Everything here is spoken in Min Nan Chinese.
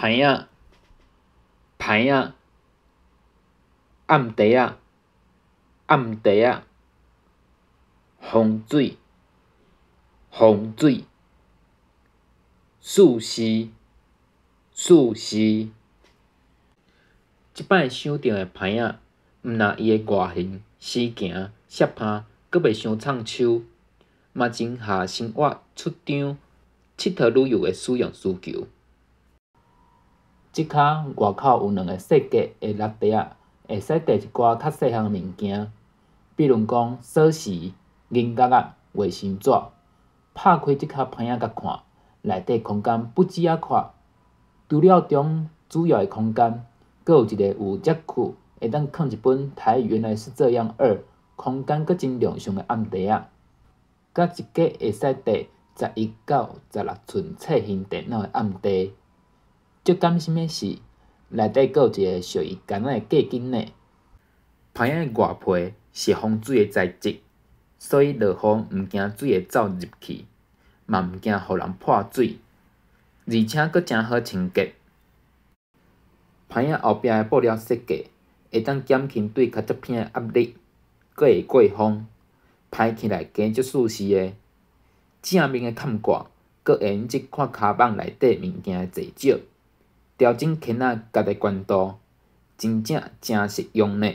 棚仔，棚仔，暗袋仔，暗袋仔，風水，風水，四時，四時。這擺想著的棚仔，毋但伊的外形、絲行、攝拍，閣袂傷藏手，嘛真合生活、出張、𨑨迌旅遊的使用需求。這跤外口有兩个細格的抐袋仔，會使帶一寡較細項的物件，比如講鎖匙、銀角仔、衛生紙。拍開這跤棚仔共看，內底空間不止仔闊，除了中主要的空間，閣有一个有遮闊，會當囥一本《台語原來是這樣二》，空間閣真量相的暗袋仔，佮一格會使帶11到16寸冊型電腦的暗袋。足感心的是，內底閣有一个屬於囡仔的隔間呢。棚仔的外皮是防水的材質，所以落雨毋驚水會走入去，嘛毋驚予人潑水，而且閣誠好清潔。棚仔後壁的布料設計，會當減輕對跤脊骿的壓力，閣會過風，排起來加足舒適的。正面的崁掛，閣會用得看跤蠓內底物件的濟少，調整圈仔家的懸度，真正誠實用呢。